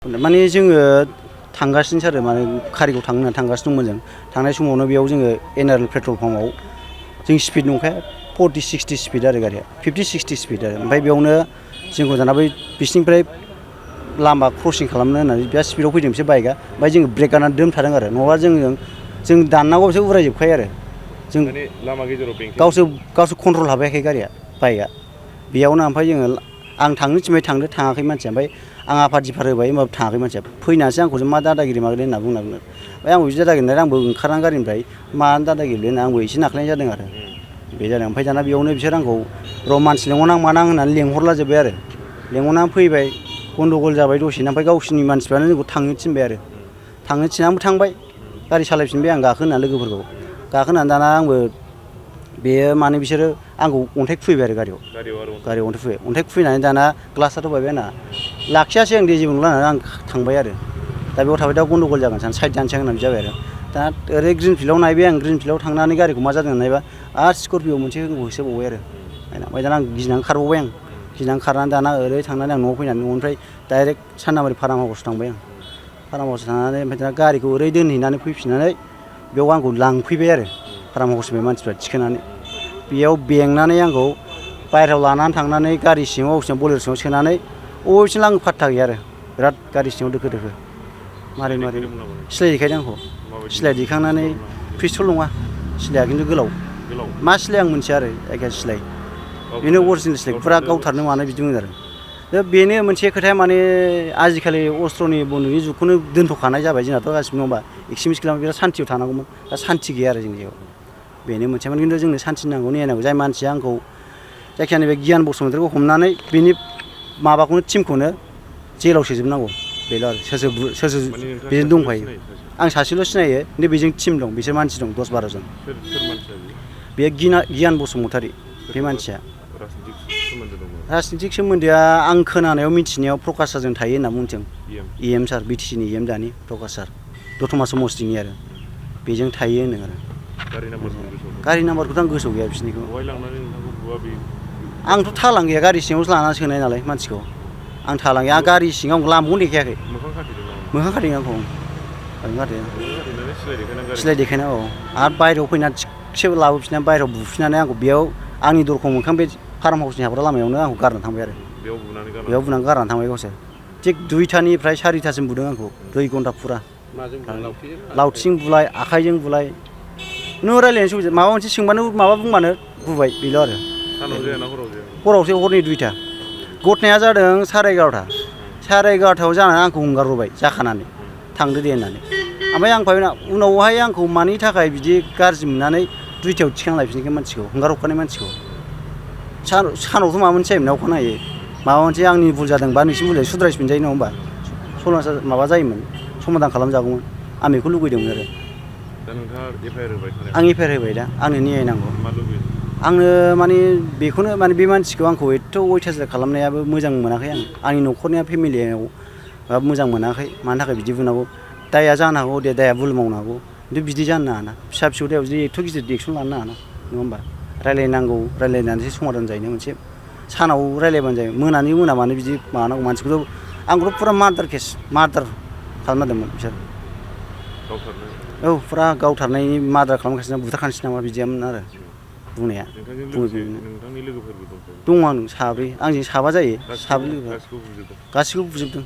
माने जोङो थांगासिनो आरो माने कारिगाव थांनो होननानै थांगासिनो दंमोन जों थांनाय समावनो बेयाव जोङो एनआरएल पेट्रल पाम्पआव जों स्पिड नंखाया 40-60 स्पिड आरो गारिया 50-60 स्पिड आरो ओमफ्राय बेयावनो जोंखौ दाना बै बिसिनिफ्राय लामा क्रसिं खालामनो होननानै बिराद स्पिडआव फैदों बिसोर बाइकआ ओमफ्राय जोङो ब्रेक गारनानै दोनथादों आरो नङाबा जों दाननांगौ बिसोर उरायजोबखायो आरो जों माने लामा गेजेराव गावसोर कन्ट्रल हाबायाखै गारिया बाइकआ बेयावनो ओमफ्राय जोङो आं थांनो थिनबाय थाङाखै मानसिया ओमफ्राय आं आफार दिफार होबाय होमबाबो थाङाखै मानसिया फैनानैसो आंखौसो मा दादागिरि मागिरि होनना बुंनांगोन ओमफ्राय आंबो बिदि दादागिरि होननानै आंबो ओंखारनानै गारिनिफ्राय मा दादागिरि होनना आंबो एसे नाख्लायनाय जादों आरो बे जादों ओमफ्राय दाना बेयावनो बिसोर आंखौ र' मानसि लेंहरनां मानां होननानै लेंहरला जोब्बाय आरो लेंहरनानै फैबाय गन्दगल जाबाय दसेनो ओमफ्राय गावसिनि मानसिफ्रानो जोंखौ थांनो थिनबाय आरो थांनो थिननानैबो थांबाय गारि सालायफिनबाय आं गाखोनानै लोगोफोरखौ गाखोनानै दाना आंबो बेयो माने बिसोरो आंखौ अन्थाइ खुबैबाय आरो गारियाव अन्थाइ खुबैनानै दाना ग्लासआथ' बायबाय आंना लाखियासै आं दे जेबो नंला होननानै आं थांबाय आरो दा बेयाव थाबाय दा गन्दगल जागोन सान साइड जानोसै होननानै जाबाय आरो दा ओरै ग्रिन फिल्डआव नायबाय आं ग्रिन फिल्डआव थांनानै गारिखौ मा जादों नायबा आरो स्करपिअ मोनसे होसोबावबाय आरो ओमफ्राय दाना आं गिनानै खारबावबाय आं गिनानै खारनानै दाना ओरै थांनानै आं न'आव फैनानै न'निफ्राय डाइरेक्ट साननाबारि फाराम हाउस थांबाय आं फाराम हाउस थांनानै ओमफ्राय दाना गारिखौ ओरै दोनहैनानै फैफिननानै बेयाव आंखौ लांफैबाय आरो फाराम हाउसनिफ्राय मानसिफ्रा थिखोनानै बेयाव बेंनानै आंखौ बायहेरायाव लानानै थांनानै गारि सिङाव बलेर सिङाव सोनानै अबेसिम आं पात्ता गैया आरो बिराद गारि सिङाव दोखो मारै सिलाय देखायदों आंखौ सिलाय देखांनानै पिस्तल नङा सिलाया खिन्थु गोलाव मा सिलाय आं मोनथिया आरो जायखिया सिलाय बेनो अरिजिनेल सिलाय फुरा गावथारनो मानो बिदिमोन आरो दा बेनो मोनसे खोथाया माने आजिखालि अस्त्रनि बन्दुकनि जुगखौनो दोनथ'खानाय जाबाय जोंनाथ' गासिबो नङा होमबा एक्सट्रिमिस्ट खालामबा बिराद सान्थियाव थानांगौमोन दा सान्थि गैया आरो जोंनि जायगायाव बेनो मोनसेमोन खिन्थु जोंनो सान्थि नांगौ नांगौ जाय मानसिया आंखौ जायखिया नैबे गियान बसुमतारीखौ हमनानै बिनि माबाखौनो टिमखौनो जेलाव सोजोबनांगौ बेल' आरो सोर बेजों दंफायो आं सासेल' सिनायो खिन्थु बेजों टिम दं बिसोर मानसि दं 10-12 जन बेयो गियान बसुमतारी बे मानसिया राजनितिक सोमोन्दोआ आं खोनानायाव मिथिनायाव प्रकाश सारजों थायो होनना बुंदों EM सार बिटिसिनि EM दानि प्रकाश सार दतमा समस्तिनि आरो बेजों थायो होनो आरो गारि नाम्बारखौथ' आं गोसोआव गैया बिसोरनिखौ आंथ' थालां गैया गारि सिङावसो लानानै सोनाय नालाय मानसिखौ आं थालां गैया आं गारि सिङाव लामाखौनो देखायाखै मोखां खाथेदों आंखौ सिलाय देखायना औ आरो बायहेरायाव फैनानै थिगसे लाबोफिननानै बायहेरायाव बुफिननानै आंखौ बेयाव आंनि दरखं मोखां बे फार्म हाउसनि हाबग्रा लामायावनो आंखौ गारनानै थांबाय आरो बेयाव बुनानै गारनानै थांबाय गावसोर थिग 2टानिफ्राय 4टासिम बुदों आंखौ 2 घन्टा फुरा लावथिजों बुलाय आखाइजों बुलाय नों रायज्लायनो माबा मोनसे सोंबानो माबा बुंबानो बुबाय बेल' आरो हरावसो हरनि 2टा घटनाया जादों 11:30 जानानै आंखौ हंगारबोबाय जाखानानै थांदो दे होननानै ओमफ्राय आं उनावहाय आंखौ मानि थाखाय बिदि गाज्रि मोननानै 2टायाव थिखांलायफिननायखाय मानसिखौ हंगार हरखानाय मानसिखौ सानावथ' माबा मोनसे जायोमोन अखानायै माबा मोनसे आंनि भुल जादोंबा नोंसिनि भुल सुद्रायफिनजायो नङा होमबा माबा जायोमोन समाधान खालामजागौमोन आं बेखौ लुगैदोंमोन आरो दा नोंथाङा FIR होबाय आं FIR होबाय दा आंनो न्याय नांगौ आंनो माने बेखौनो माने बे मानसिखौ आंखौ एथ' अयथासार खालामनायाबो मोजां मोनाखै आंनि न'खरनिया फेमिलियाव मोजां मोनाखै मानि थाखाय बिदि बुंनांगौ दाया जानो हागौ दे दाया भुल मावनो हागौ खिन्थु बिदि जानो नाङाना फिसा दायाव बिदि एथ' गिदिर एक्सन लानो नाङाना नङा होमबा रायलायनांगौ रायलायनानैसो समाधान जायो मोनसे सानाव रायलायबानो जायो मोना मानो बिदि माबानांगौ मानसिखौथ' आंखौथ' फुरा मार्डार खालामना दोनदोंमोन बिसोर औ फुरा गावथारनायनि मार्डार खालामगासिनो बुथारखानोसै नामा बिदियामोन आरो बुंनाया दङ आं साब्रै आंजों साबा जायो साब्रै लोगो गासिखौबो बुजोबदों